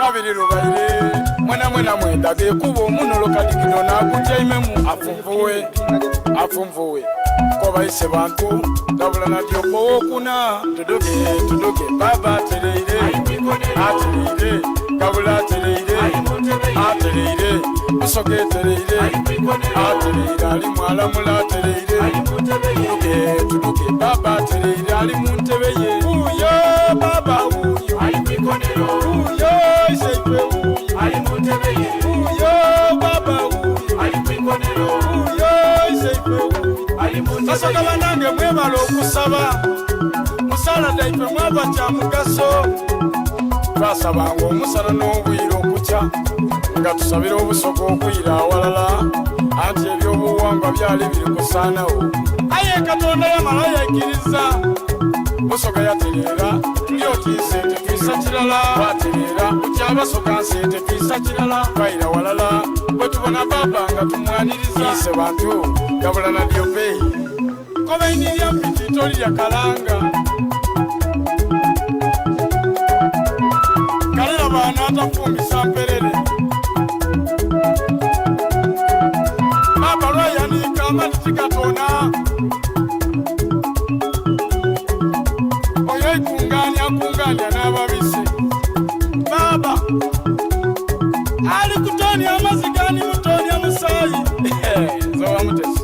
Kabiri lubaire mwena mwena mwenda gekuba omunolo kadigino nagutyaimemu afunvuwe afunvuwe kobaise bantu gabula nadyoka owokuna tuduke tuduke baba atereire atereire gabula atereire atereire busoga etereire atereire alimu alamula atereire tuduke tuduke baba atereire ali mu ntebe ye wuuyo baba wuuyo wuuyo iseifwe wuuyo wuuyo baba wuuyo wuuyo iseifwe wuuyo basoga banange mwebala okusaba musala daife mwava kya mugaso twasabanga omusana n'obwire okukya nga tusabira obusoga okwira awalala anti ebyobuwangwa byali biri kusaanawo aye katonda yamala yaikiriza busoga yatereera tuli otiise tetwisa kirala twatereera kutyabasoga nsi tetwisa kirala twaira walala bwe tubona baba nga tumwaniriza ise bantu gabula nadyope kobainirya mpiti tolirya kalanga kalera baana atafumbisa mperere baba lwayanika amati tigatona oyo aikunganya akunganya n'ababisi baba ali kutonya amazzi gani mutonya musayi nzowa mutesi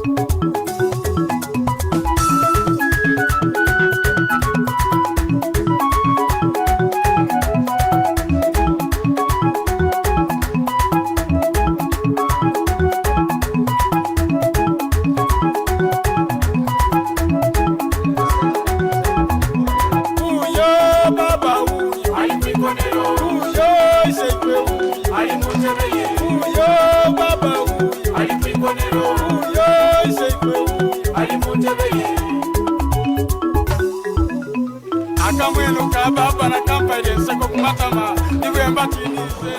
Uyo baba uyo uyo iseifwe uyo uyo baba uyo uyo iseifwe uyo akamwenu ka baba nakampaire enseko ku matama nibwemba tinize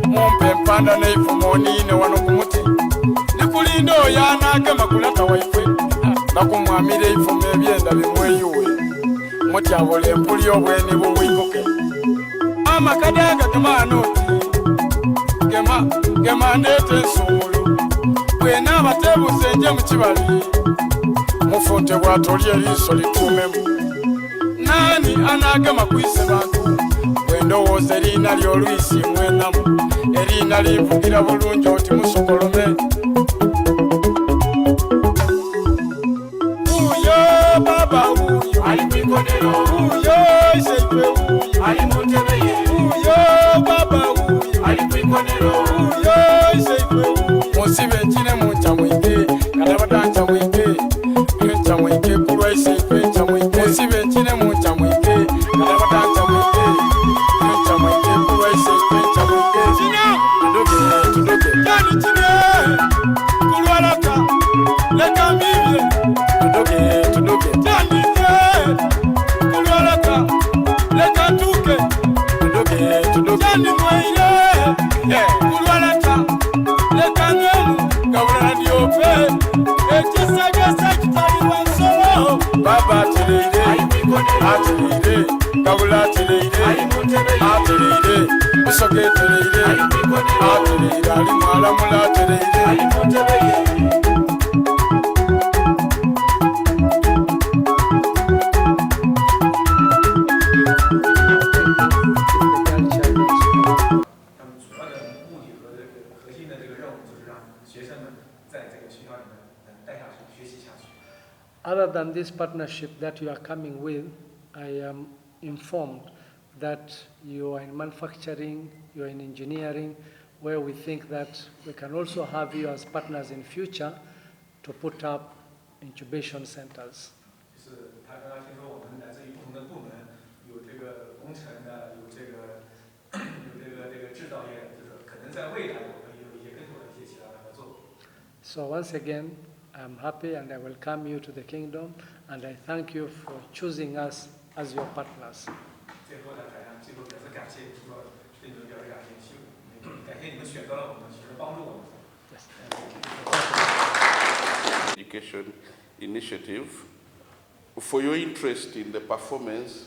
mumpe empanda neifumo niine wano ku muti ndikulinda oyo anaagema kulata waifwe nakumwamira eifumo ebyenda bimweyuwe mutyabula empuli obweni bubwikuke amakadaga gemaanoti gema gema ndeeta ensuumulo bwena abateebuze nje mu kibali mufunte bwatoli eriiso lituumemu nani anaagema kwise bantu bwe ndowooza eriina ly'olwisi mwenamu eriina linvugira bulungi oti musokolome wuuyo baba wuuyo wuuyo iseifwe wuuyo wuuyo baba wuuyo wuuyo iseifwe wuuyo musibe nkine muncamwike kadabada ncamwike ncamwike kulwa iseifwe ncamwike musibe nkine muncamwike kadabada ncamwike ncamwike kulwa iseifwe ncamwike kino tuduke tuduke yani kine kulwalaka leka mbibye tuduke tuduke yani nye kulwalaka leka ntuke tuduke tuduke yani mwaire kulwalaka leka nwemu gabula nadyope ekisegesa kitalibwa nsolo baba atereire atereire gabula atereire atereire busoga etereire atereire alimu alamula atereire 他们主要的目的和这个核心的这个任务，就是让学生们在这个学校里面能待下去、学习下去。 Other than this partnership that you are coming with, I am informed that you are in manufacturing, you are in engineering, where we think that we can also have you as partners in future to put up incubation centers. 就是他刚刚听说我们来自于不同的部门，有这个工程的，有这个有这个这个制造业的，就是可能在未来我们有一些更多的一些其他的合作。 So once again, I'm happy and I welcome you to the kingdom, and I thank you for choosing us as your partners. 最后呢，感最后表示感谢，说对你们表示感谢，希感谢你们选择了我们，其实帮助我们。 Yes. Education Initiative. for your interest in the performance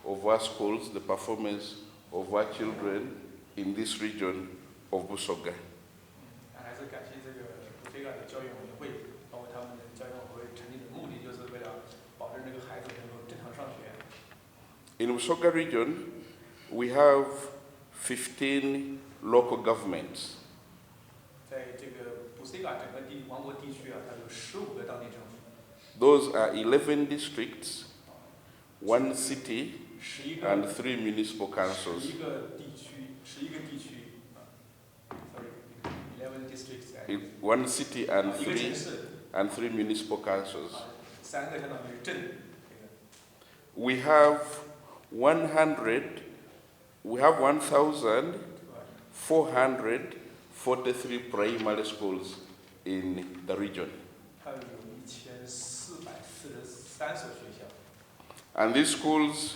of our schools, the performance of our children in this region of Busoga. 还是感谢这个布菲卡的教育委员会，包括他们的教育委员会成立的目的，就是为了保证这个孩子能够正常上学。 In Busoga region, we have 15 local governments. 在这个布西卡整个地王国地区啊，它有15个当地政府。 Those are 11 districts, one city, 11个 and three municipal councils. 11个地区，11个地区啊，sorry，11 districts， One city and 一个 three 城市 and three municipal councils. 啊，三个相当于镇，这个 We have 1,443 primary schools in the region. 它有1443所学校。 And these schools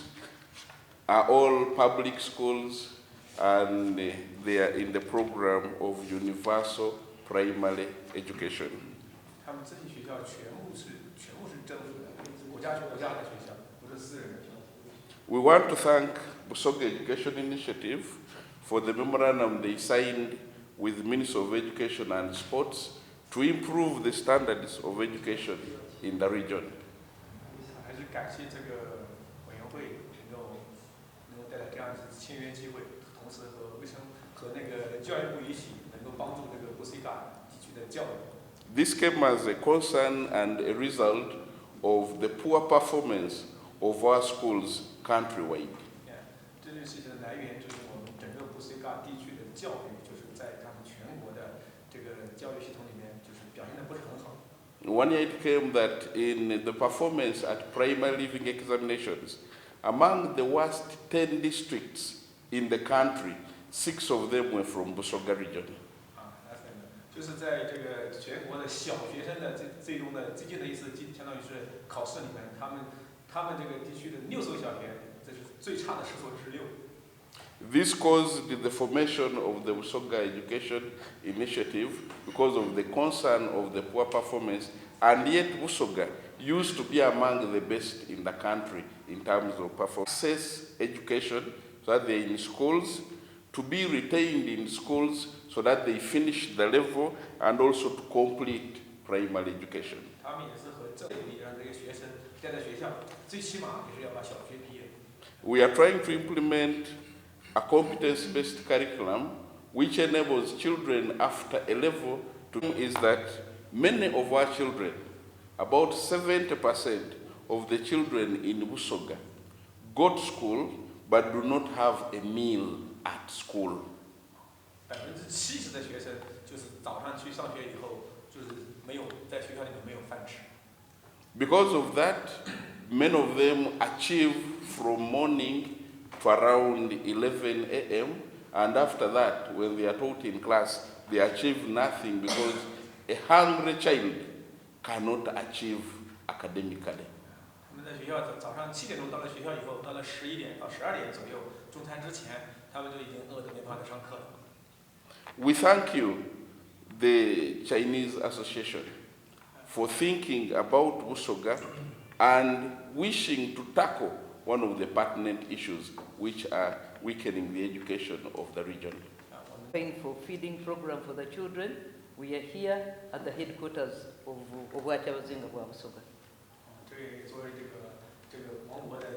are all public schools and they are in the program of universal primary education. 他们这些学校全部是政府的，是国家的学校，不是私人的学校。 We want to thank Busoga Education Initiative for the memorandum they signed with the Ministry of Education and Sports to improve the standards of education in the region. 还是感谢这个委员会能够带来这样子签约机会，同时和卫生和那个教育部一起，能够帮助这个布西卡地区的教育。 This came as a concern and a result of the poor performance of our schools countrywide. 这件事情的来源就是我们整个布西卡地区的教育，就是在他们全国的这个教育系统里面，就是表现的不是很好。 One year it came that in the performance at primary leaving examinations, among the worst 10 districts in the country, six of them were from Busoga region. 啊，那是就是在这个全国的小学生的最终的最近的一次，相当于是考试里面，他们这个地区的六所小学，这是最差的10所之六。 This caused the formation of the Busoga Education Initiative because of the concern of the poor performance, and yet Busoga used to be among the best in the country in terms of performance. Access education so that they're in schools, to be retained in schools so that they finish the level and also to complete primary education. 他们也是和政府努力让这个学生待在学校，最起码也是要把小学毕业。 We are trying to implement a competence-based curriculum which enables children after a level to is that many of our children, about 70% of the children in Busoga, go to school but do not have a meal at school. 70%的学生就是早上去上学以后，就是没有在学校里面没有饭吃。 Because of that, many of them achieve from morning to around 11 a.m. And after that, when they are taught in class, they achieve nothing because a hungry child cannot achieve academically. 他们在学校早上7点钟到了学校以后，到了11点到12点左右，中餐之前，他们就已经饿得没办法上课了。 We thank you, the Chinese Association, for thinking about Busoga and wishing to tackle one of the pertinent issues which are weakening the education of the region. 啊，我们 Painful feeding program for the children. We are here at the headquarters of Obwakyabazinga bwa Busoga. 这个作为这个王国的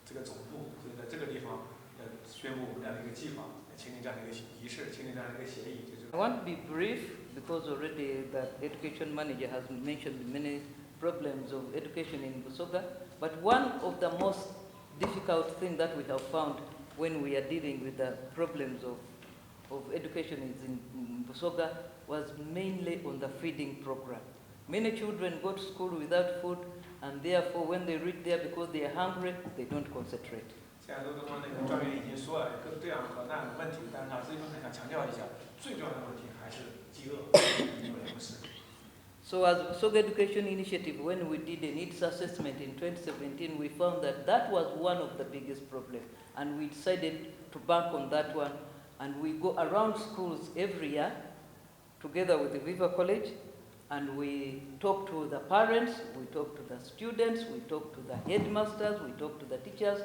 这个总部，就在这个地方，宣布我们这样的一个计划，签订这样的一个仪式，签订这样的一个协议，就是。 I want to be brief because already the education manager has mentioned many problems of education in Busoga, but one of the most difficult things that we have found when we are dealing with the problems of education in Busoga was mainly on the feeding program. Many children go to school without food, and therefore when they reach there, because they are hungry, they don't concentrate. 现在都刚刚那个专员已经说了各这样和那样的问题，但是他最终还想强调一下，最重要的问题还是饥饿，没有粮食。 So as Busoga Education Initiative, when we did a needs assessment in 2017, we found that that was one of the biggest problems. And we decided to bank on that one. And we go around schools every year, together with the Viva College. And we talk to the parents, we talk to the students, we talk to the headmasters, we talk to the teachers,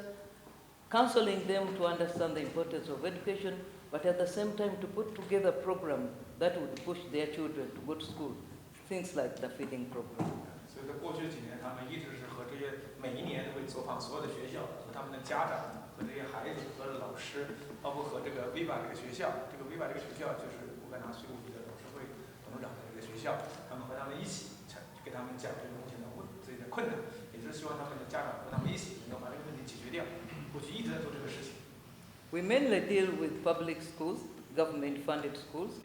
counseling them to understand the importance of education, but at the same time to put together a program that would push their children to go to school, things like the feeding program. 所以在过去几年，他们一直是和这些每一年都会走访所有的学校，和他们的家长、和这些孩子、和老师，包括和这个 Viva 这个学校。这个 Viva 这个学校就是乌干达税务局的董事会董事长的这个学校，他们和他们一起给他们讲这个目前的问自己的困难，也就是希望他们的家长和他们一起能够把这个问题解决掉。过去一直在做这个事情。 We mainly deal with public schools, government-funded schools.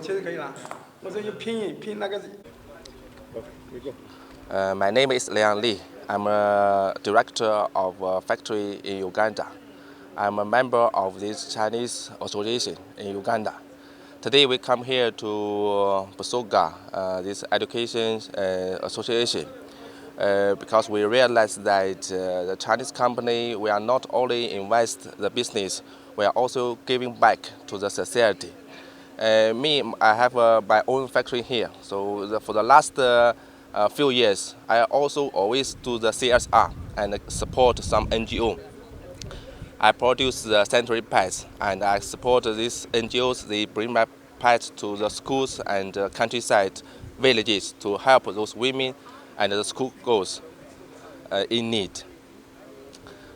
其实可以了，或者就拼音拼那个。 My name is Liang Li. I'm a director of a factory in Uganda. I'm a member of this Chinese association in Uganda. Today we come here to Busoga, this education association, because we realize that the Chinese company, we are not only invest the business, we are also giving back to the society. Me, I have my own factory here. So for the last few years, I also always do the CSR and support some NGO. I produce the sanitary pads and I support these NGOs. They bring my pads to the schools and countryside villages to help those women and the school girls in need.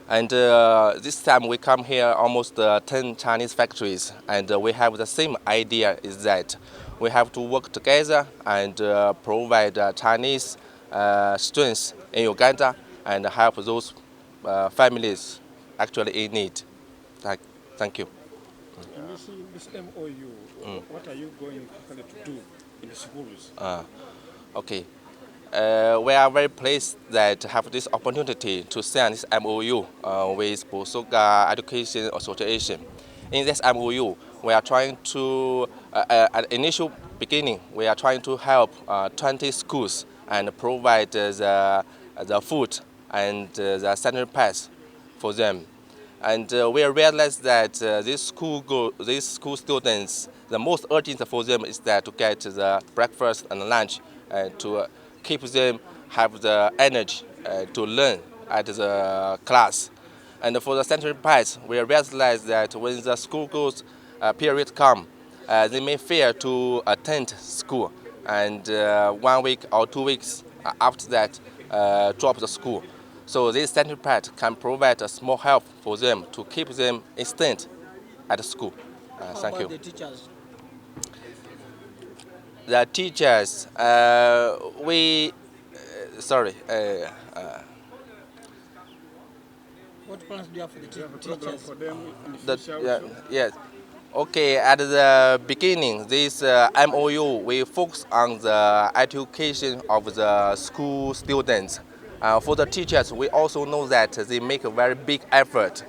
And this time we come here almost 10 Chinese factories, and we have the same idea, is that we have to work together and provide Chinese strength in Uganda and help those families actually in need. Thank you. In this MOU, what are you going to do in the schools? Okay. We are very pleased that have this opportunity to sign this MOU with Busoga Education Association. In this MOU, we are trying to, at initial beginning, we are trying to help 20 schools and provide the food and the sanitary pads for them. And we realize that these school students, the most urgent for them is that to get the breakfast and lunch to keep them have the energy to learn at the class. And for the sanitary pads, we realize that when the school goes, period come, they may fear to attend school, and 1 week or 2 weeks after that, drop the school. So this sanitary pad can provide a small help for them to keep them instant at school. Thank How you. about the teachers? The teachers, we sorry. What plans do you have for the teachers? For them in the future also? Yes. Okay, at the beginning, this MOU, we focus on the education of the school students. For the teachers, we also know that they make a very big effort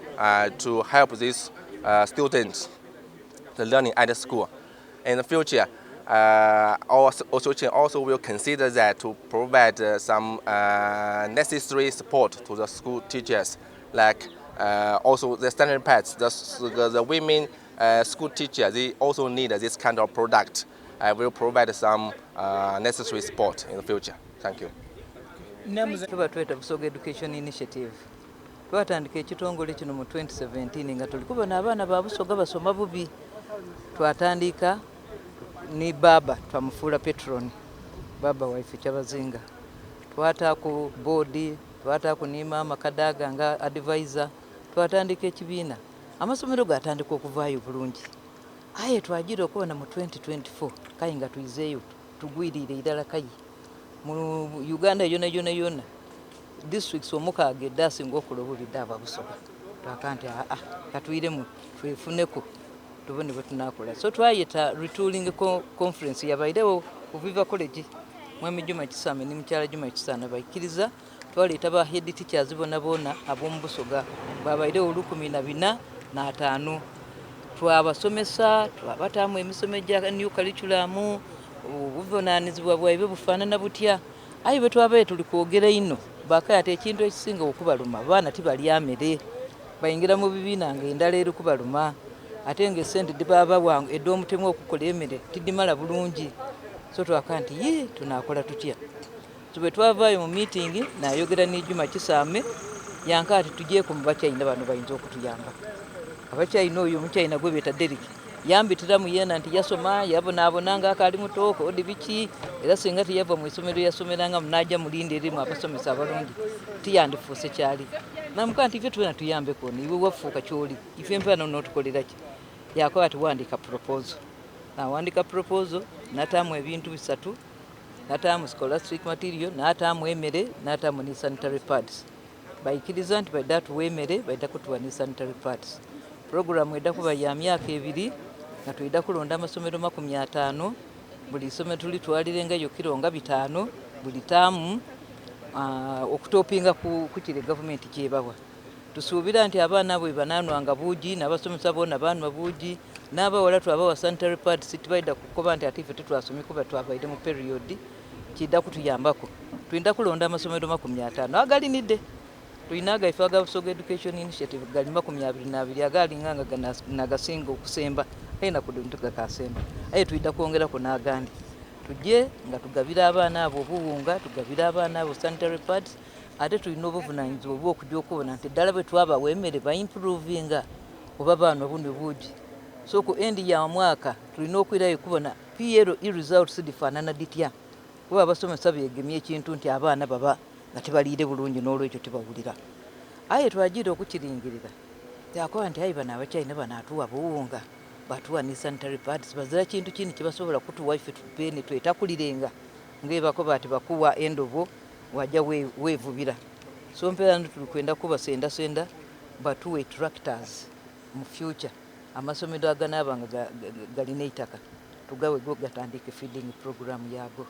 to help these students the learning at the school. In the future, our association also will consider that to provide some necessary support to the school teachers, like also the sanitary pads, the women school teachers, they also need this kind of product. I will provide some necessary support in the future. Thank you. Names. Tuba tweta Busoga Education Initiative. Twatandika ekitongole kino mu 2017 nga tuli kubona abaana ba Busoga basoma bubi. Twatandika ni baba twamufuula patron, baba waife Kyabazinga. Twataaku board, twataaku ni maama Kadaga nga advisor, twatandika ekibiina. Amasomero gatandika okuvaayo bulungi. Aye twagira okubona mu 2024 kayi nga tuyizeeyo tugwirire irala kayi. Mu Uganda yona yona yona districts omukaaga eddasinga okukola obubi dda aba Busoga. Twaka nti aa katuyiremu twefuneko tubone bwe tunaakola. So twayita retooling conference yabairewo ku Viva College. Mwami Juma Kisame ne mukyala Juma Kisana bakkiriza, twaleeta ba head teachers bonna bonna ab'omu Busoga babairewo olukumi na bina n'ataano. Twabasomesa, twabataamu emisomo egya new curriculum, obuvunaanyizibwa bwaibwe bufaanana butya. Aye bwe twabaire tuli kwogera ino bakaya ati ekintu ekisinga okubaluma abaana tibalya mmere, bayingira mu bibiina nga endala eri kubaluma. Ate nga esente dhebabawa edh'omutemu okukola emere tidhimala bulungi. So twaka nti yii tunakola tutya? So bwe twavaayo mu meeting nayogera ni Juma Kisaame yanka ati tujeeku mu Bachina bano bayinza okutuyamba. Abachina oyo omuchina gwebeeta Derrick yambitiramu yeena nti yasoma yabonaabona nga akaali muto kodi biki era singa tiyava mu isomero yasomerangamu n'aja mu lindi eririmu abasomesa abalungi tiyandifuuse kyali. Namukoba nti ife twena tuyambeku ono iwe wafuuka kyoli ife mpano n'otukolera ki? Yakoba ati wandiika proposal. Nawandika proposal nataamu ebintu bisatu, nataamu scholastic material, nataamu emere, nataamu ni sanitary pads. Baikiriza nti baidha tuwa emere, baidha kutuwa ni sanitary pads. Pulogulaamu edha kuba ya myaka ebiri nga twidha kulonda amasomero 50, buli isomero tulitwalirengayo kiro nga 5 buli taamu okutopinga ku kire gavumenti kyebawa. Tusuubira nti abaana abo bwebananwanga buugi, n'abasomesa boona banwa buugi, n'abawala twabawa sanitary pads tibaidha kukoba nti ate ife titwasomye kuba twabaire mu period, kiidha kutuyambaku. Twidha kulonda amasomero 50 agalinidde. Tulina agaife aga Busoga Education Initiative gali 22 agalinga nga nagasinga okusemba aye naku dhino tigakasemba. Aye twidha kwongeraku n'agandi. Tuje nga tugabira abaana abo obuwunga, tugabira abaana abo sanitary pads, ate tulina obuvunanyizibwa obw'okuja okubona nti ddala bwe twabawa emere baimprovinga oba banwa bunwe buugi. So ku end ya mwaka tulina okwirayo okubona PLE results dhifanana dhitya kuba abasomesa begemya ekintu nti abaana baba nga tibaliire bulungi n'olwekyo tibawulira. Aye twajiire okukiringirira kyakoba nti aye bano Abachina banaatuwa buwunga, batuwa ni sanitary pads, bazira kintu kindi kyebasobola kutuwa ife beene twetakulirenga nga ebakoba ati bakuwa endobo waja weevubira. So mpeera no tuli kwenda kubasendasenda batuwe tractors mu future amasomero aganaaba nga galina eitaka tugawe go gatandike feeding program yaago.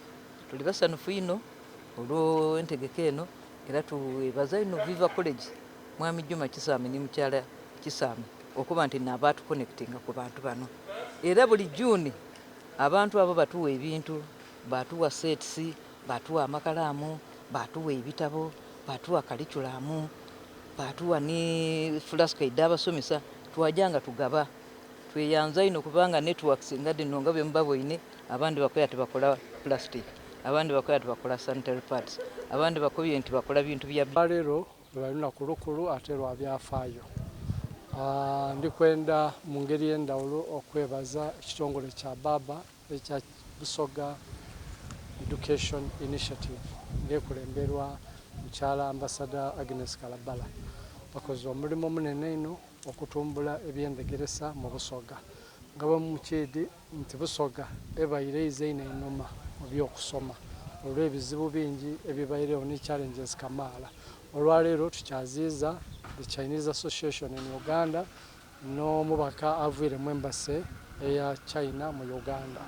Tuli basanhufu inho olw'entegeka eno era twebaza inho Viva College, Mwami Juma Kisaame ni Mukyala Kisaame okuba nti naabatuconnectinga ku bantu bano. Era buli June abantu abo batuwa ebintu, batuwa sets, batuwa amakalaamu, batuwa ebitabo, batuwa kaliculamu, batuwa ni fulasika edh'abasomesa, twaja nga tugaba. Tweyanza inho kubanga networks nga dhino nga bwemubaboine, abandi bakoya ati bakola plastic, abandi bakoya ati bakola sanitary pads, abandi bakobye nti bakola bintu bya. Olwaleero lwa lunaku lukulu ate lwa byafaayo. Ndi kwenda mu ngeri ey'endhawulo okwebaza ekitongole kya Baba ekya Busoga Education Initiative nga ekulemberwa mukyala Ambassador Agnes Kalabala. Bakoze omulimo munene inho okutumbula eby'endhegeresa mu Busoga. Nga bwe mukiidhi nti Busoga ebaire eize inho einhuma mu by'okusoma olw'ebizibu bingi ebibairegho ni challenges kamaala. Olwaleero tukyaziiza the Chinese Association in Uganda n'omubaka avwire mu embassy eya China mu Uganda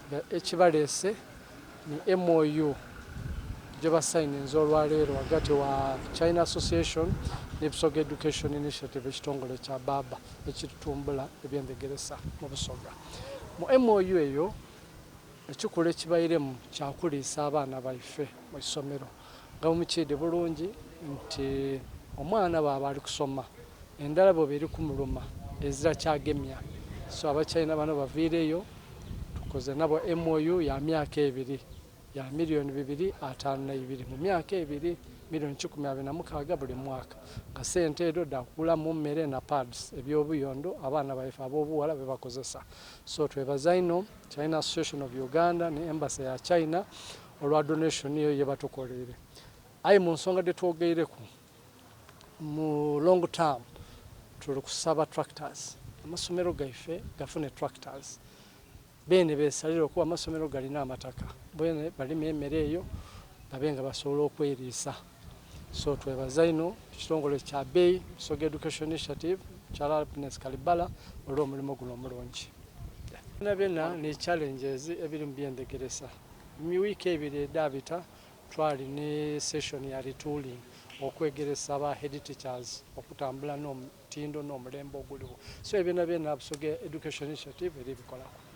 nga ekibaleese ni MOU gyebasayininze olwaleero ghagati wa China Association ni Busoga Education Initiative ekitongole kya Baba ekitumbula ebyendhegeresa mu Busoga. Mu MOU eyo ekikulu ekibairemu kya kuliisa abaana baife mu isomero nga bwemukiidhi bulungi nti omwana bwaba ali kusoma endhala bweba eri kumuluma ezira kyagemya. So Abachina bano baviireyo tukoze nabo MOU ya myaka ebiri ya milioni 252 mu myaka ebiri, milioni 126 buli mwaka nga sente edho dha kugulamu mmere na pads eby'obuyondo abaana baife ab'obughala byebakozesa. So twebaza inho China Association of Uganda ni Embassy ya China olwa donation eyo yebatukoleire. Aye mu nsonga dhetwogeireku mu long term tuli kusaba tractors, amasomero gaife gafune tractors beene besalire okuba amasomero galina amataka beene balime emere eyo babe nga basobola okweriisa. So twebaza inho ekitongole kya BEI, Busoga Education Initiative, Mukyala Agnes Kalibala olw'omulimo guno omulungi. Byonabyona ni challenges ebiri mu byendhegeresa. Mu wiiki ebiri edhabita twali ni session ya retooling okwegeresa ba head teachers okutambula n'omutindo n'omulembe oguligho. So ebyo byonabyona Busoga Education Initiative eri bikolaku.